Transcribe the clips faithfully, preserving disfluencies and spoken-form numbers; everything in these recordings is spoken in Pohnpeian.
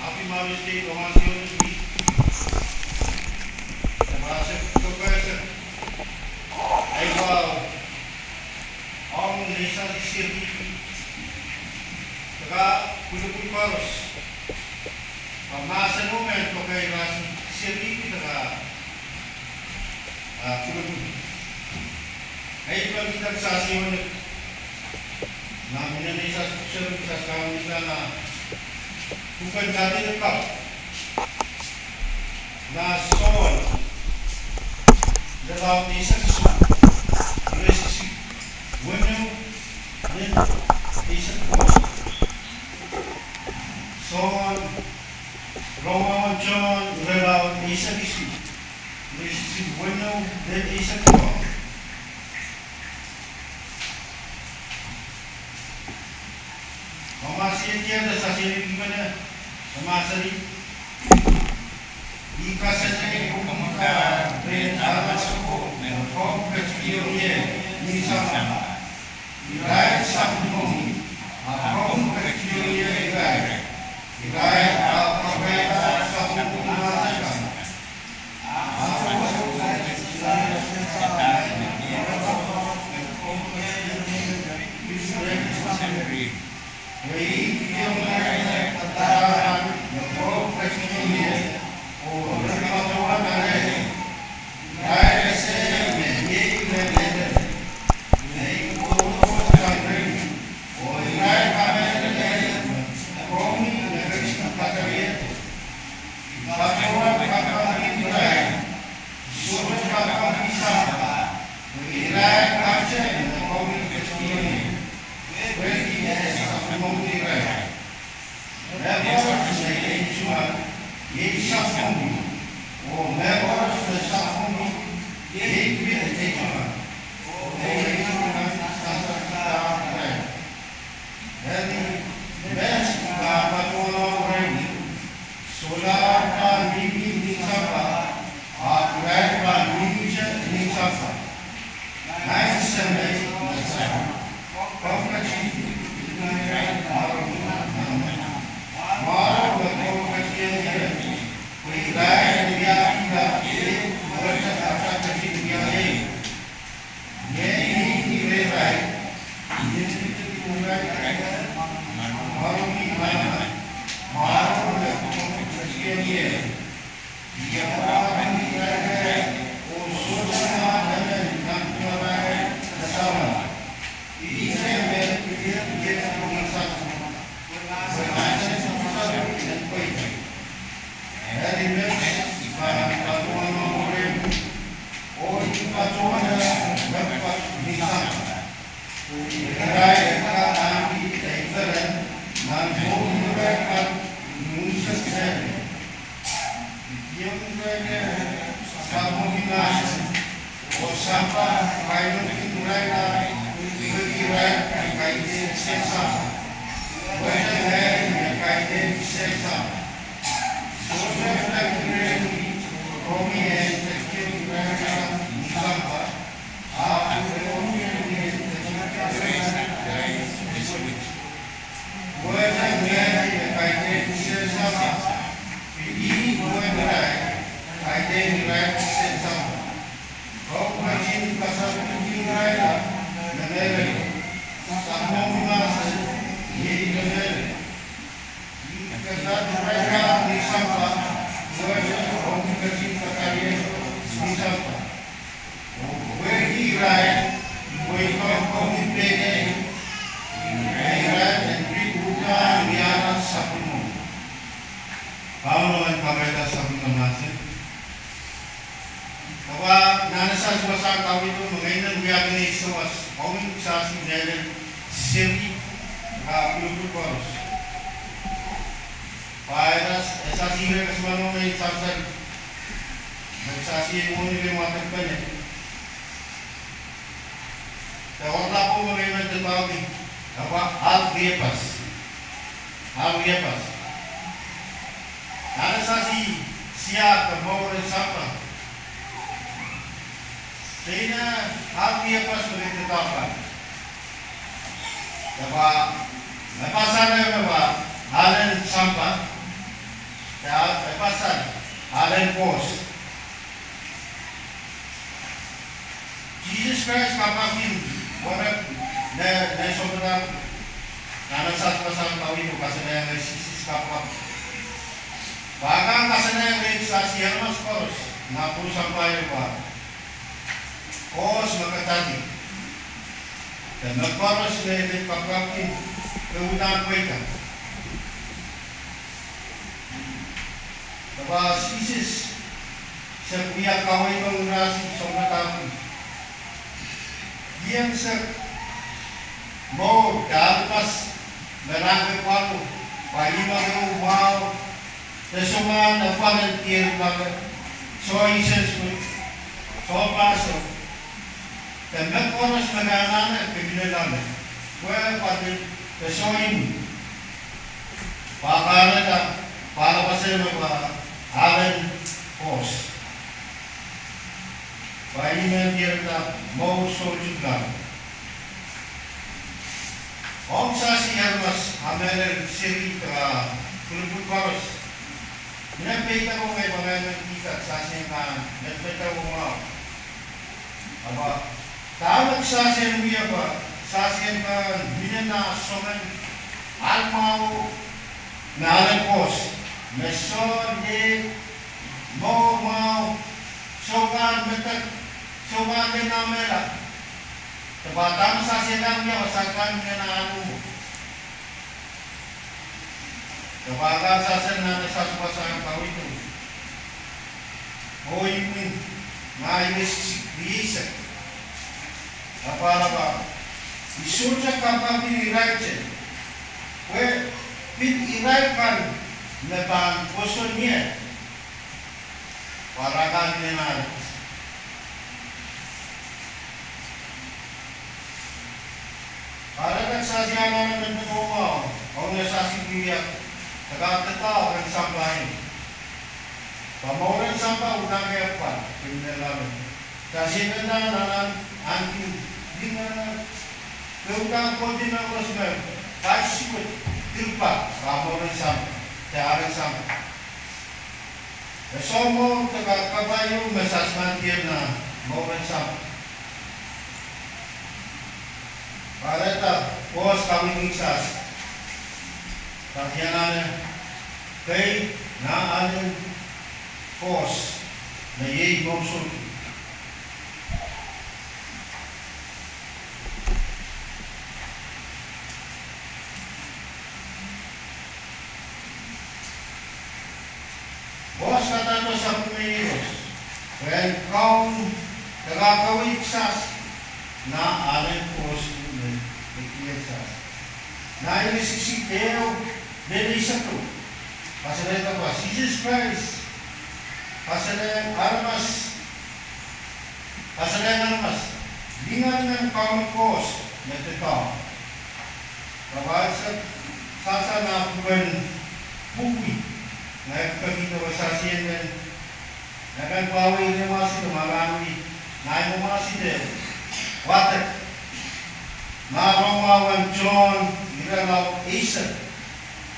Happy Mother's Day, Thomas Yoni. Thomas, Thomas. Ai, wow. Ong nei sasi seri. Taka kulukul koaros. Ka mahsen o men pwe ke ira seri taka, ah, kulukul. Ai pahn kihda sasi o ne. Nan mine nei sasi seri sasi kau ni kana. Pwuken Kadelik kau. Nan Sohn, irelaud eisek isuh, ire sisi weneu, ire eisek isuh. Sohn, rongamwahu en Sohn, irelaud eisek isuh, ire sisi weneu, ire eisek isuh. Thomas, I tiahk de sasi en ipwidi, Thomas, I kasalehda komwi pwukat rehn aramas oko me komw ketikihong ie ni sampah. Irail sapwellimomwi, a komw ketikihong ie irail. Irail ahpw kapaiada sapwellimomwi mahsen kan. Eri, met I pahn patohwanohng rehmwi, solahr pahn mihmi ni sampah, ahpw irail pahn mihmihte ni sampah. Maing Semei, komw ketin pil irail mwaromi. Mwaromi me komw ketikihong ie, pwe irail wiahkihda ehu wehwehn atail ketin wia ehu. Ngehi ih rehrail, I men ketikihong irail mwaromi manaman, mwaromi me komw ketikihong ie. I pahn irail, oh sohte mwahu emen nan kumwail me saman. Ihte me I pil ie ni sampah. Eri met I pahn patohwanohng rehmwi, oh I patohwan wehwehki ni sampah. Irail ahneki ei peren nan mour en irail kan ni unsek seri. I kihong irail sapwellime mahsen, oh sampah kainenki irail, pwehki irail kaidehn kisen sampah. Wehwehki irail kaidehn kisen sampah. Sohte pil irail, komwi en ketikihong irail ni sampah. Pwehki irail, pwehki komwi pene, irail en pil uhdahn wiahla sapwellimomwi. Kauno en kapaiada sapwellime mahsen. Kawah, nan e sasi wasahn kaweid me ngehi men wiahkin ei sawas, komwi sasi mehlel seri, ka kulukul koaros. Pwe e sasi ire kesempwal me I sansal, me sasi e mwohni me mwatekpene. De oaralap me ngehi men Pwe ar riepas. Ar riepas. Nan sasi sia de mour en sampah. Teina ar riepas me kitail pahn. Dahme, me pasare me pwe alen sampah. Dahme pasare alen koas. Sises Krais kapakapkin warek ne, ne sohte nan, nan sasi pasang kawito kasene me Sises kapakap. Pahn kasene me sasi aramas koaros, nan pwuhk sampah pwe koas me katail. De me koaros me, me kapakapkin, me uhdahn pweida. Dahme Sises, se pwia kawei me urasi sohte katail. Ien se mour de aramas me nahke pwalo, pwe ih me mwahu, de soangen apwal en dier pake, soh ises wet, soh paso, de me koaros me anahne, de mie loale, pwe pake, de soh imwi. Pwe kahrehda, pwe ale pasare me pwe alen koas. Pwe ih me diarada mour sohte kak. Ong sasi aramas, a mehlel seri de pwulopwul koaros. Mie peidek ong ei pwe mehlel kihda sasi en kan, me peidek ong mwahu. Ahpw, dahme sasi en wia pwe, sasi en kan, mie nan soangen, ahl mwahu, me alen koas, me soh, leh, mour mwahu, soangen medek, soangen leh nan mehla. Dahme sasi en kan wia pwe sasi kan mie nan ahl mwahu. Dahme sasi en nan sasi pasang kawito. Oh imwin, ngehi iresikisik rieisek. Ahpw, ahpw, I sohte kapakapkin irail te. Pwe, pil irail kan, me pahn pwoson ie. Pwe re kak mie nan. Kahrehda sasi anahne me pwukoa, ong sasi wia, de kak doadoahk en sampah. Pwe mour en sampah uhdahn kak pwal, pil mie loale. Sasi en kan nan, nan, ahneki, lingan, pwe uhdahn kohdi nan koaros me, kaisik wet, dirpak, pwe mour en sampah, de alen sampah. E soh mour de kak kapai ieu me sasi pahn diarada mour en sampah. Kahrehda koas kaweidki sasi. Sasi anahne, kei, nan alen koas, me iei mour sohte. Koas kadato sapwellime iehros. Pwe en Kaun, de kak kaweidki sasi. Nan alen koas me, me kihong sasi. Nan ire siksik ehu, lel eisek ehu. Kasalehda pwe Sises Krais, kasalehng aramas, kasalehng aramas, lingalingan Kaun koas, me doadoahk. Kawaise, sasa nan pwuhken pwuhki, ngehi peki de wasa sien men, ngehi kan pahn wia ire mwahsih de ma ngehi, ngehi mwahsih de, wadek, nan rongamwahu en Sohn, irelaud eisek,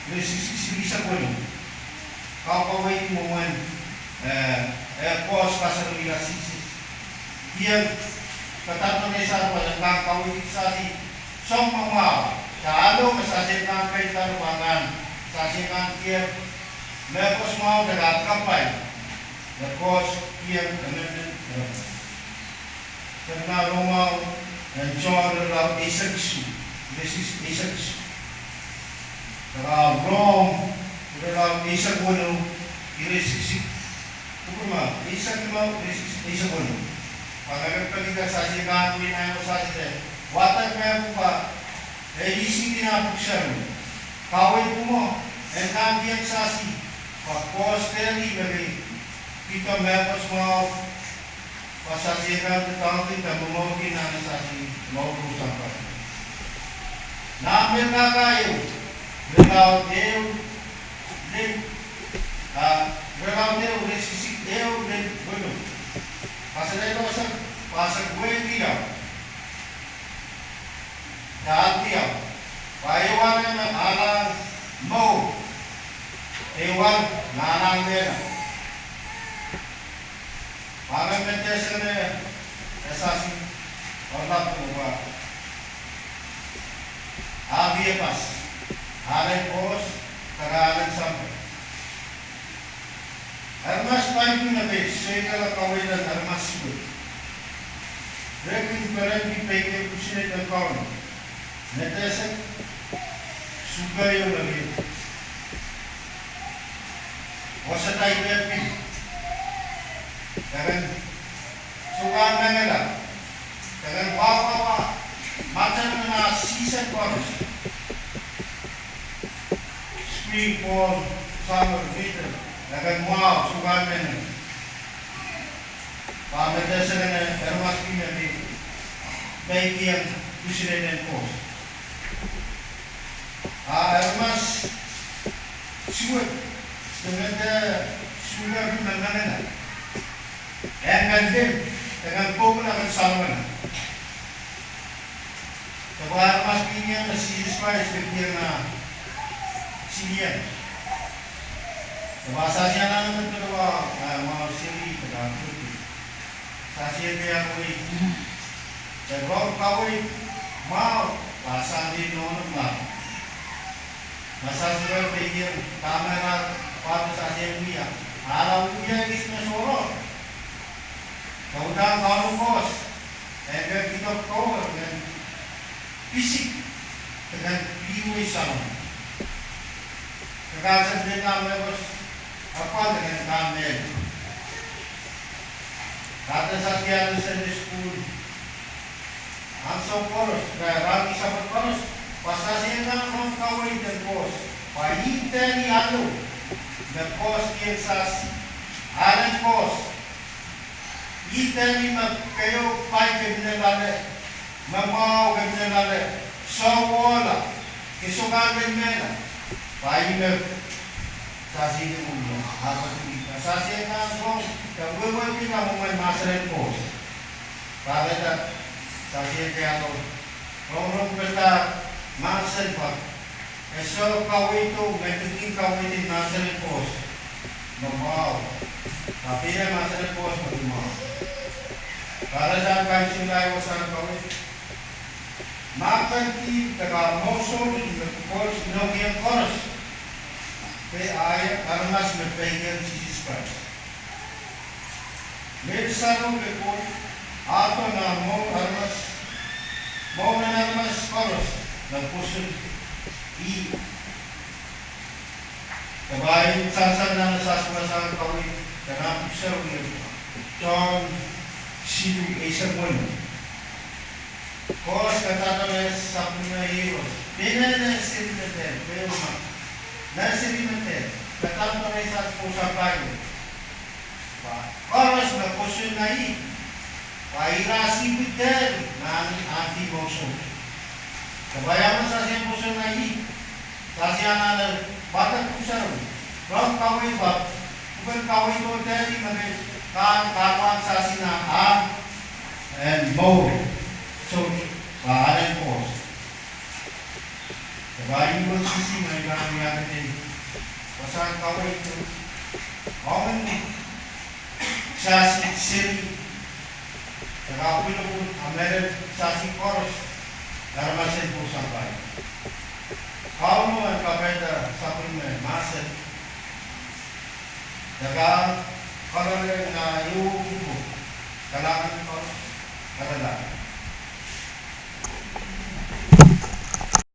ire siksik, siksik weneu. Kak kaweid mwomwen, eh, eh, koas kasalehng Sises. Ien, kadato me sar pwe en kak kaweidki sasi, soangen mwahu, de ahlo me sasi en kan kaidehn pwe en kan, sasi en kan diar, mehkot mwahu de kak kapai, me koas ien emenemen, eh. Nan rongamwahu en Sohn irelaud eisek isuh, ire siksik eisek isuh. Nan Rom irelaud eisek weneu, ire siksik, kupwurmwahu, eisek limau, ire siksik eisek weneu. Pwe ngehi peki de sasi en kan wia nan sasi de, wadek me pwuhk, e lisihdi nan pwuhk seri. Kaweid pwuko, en kan diar sasi, pwe koas peri me pil, pil mehkot mwahu, pwe sasi en kan doadoahngki de momourki nan sasi mour sampah. Nan Amerika ehu, irelaud ehu lel, ah, irelaud ehu lel siksik, ehu lel weneu. Kaselehlie wasa, wasa wehwehki ia, ia, ia, pwe ehu ahne me ahnahn mour, ehu ahne me ahnahn mehla. Pwe ahne me dehr sehse, eh, sasi, oh lap, oh pwe ah pil pas, ahnen koaros, de ahnen sampah. Aramas paiping me pil soikala kaweid en aramas suwed. Re kin perenki peikiong kusin en Kauno. Me dehr sehse, suke ieu me pil wasa daipe pil. Keren sukan mengela. Keren wahwahwa. Mataman ah season koaros. Spring, fall, summer, winter. Keren mwahu sukan mengela. Pwe me dehr sehse aramas pil me pil peikiong kusin en koaros. Ah, aramas suwed, sehse, suwed me mengela. Eng kan lim, eng kan kokula kan salmana. Dahme aramas pil iang me Sises Krais me pil iang ah, silian. Dahme sasi anahne me pil wa, ah, mwahu seli, dahme pil sasi en pil iang wei. De rong kaweid mwahu, pwe sasi nohno mwahu. Ma sasi wei pil iang, dahme re pahn sasi en wia. Ara wia Krismas oro. Kauno, Kauno koaros. Eng kan kihdo kowe, eng kan pisik, eng kan pil wei salmana. Kak sehse pil nan mehkot, apwal eng kan nan mehla. Kak sehse ahnen Sunday school. Ansou koaros, re, rahn sapwet koaros, pwe sasi en nan rong kaweid en koaros. Pwe ih dehr ni alu, me koaros kihong sasi, ahnen koaros. Ih dehr ni me keieu pai kepine loale, me mwahu kepine loale, soh wohla, ke sohte kak mehla. Pwe ih me sasi de mwo, ah pwe sasi en nan rong, de wehwehki nan mwomwen mahsen en koaros. Pwe re de sasi en diaro, rong rong pil de mahsen pwe e soh kaweido, me dikin kaweid en mahsen en koaros. Me mwahu. Pwe pil mahsen en koaros me mwahu. Pwe re de kaisihla wasahn kaweid. Mahkpen ki de ka mour soutuk me koaros, inoukihong koaros. Pwe ahi aramas me peikiong Sises Krais. Mehn Sarawi me Koht, ahpw nan mour aramas, mour en aramas koaros, nan pwoson ih. Dahme I sansal nan sasi wasahn kaweid, de nan pwuhk sarawi, John siluh eisek weneu. Koaros katapan sapwellime ih koaros. Pwe ih me seri me dehr, pwe ma, me seri me dehr, katapan sasi pwoson pai. Pwe koaros me pwoson nan ih, pwe ira sihpw dehr, nan ih ahneki mour soutuk. Dahme sasi en pwoson nan ih, sasi anahne wadek pwuhk sarawi. Rong kaweid pwe, pwuken kaweid o dehr ni me ke kan, kan wahn sasi nan ahn en mour soutuk, pwe ahn en koaros. Dahme I pil sehse me I pahn wiahda wasahn kaweid, ong sasi seri, de ka pwulopwul, Amerika, sasi koaros, aramas en pwoson pai. Kauno en kapaiada sapwellime mahsen. De ka kalelehng nan ehu kipu, kalahngan koaros, kalelehng.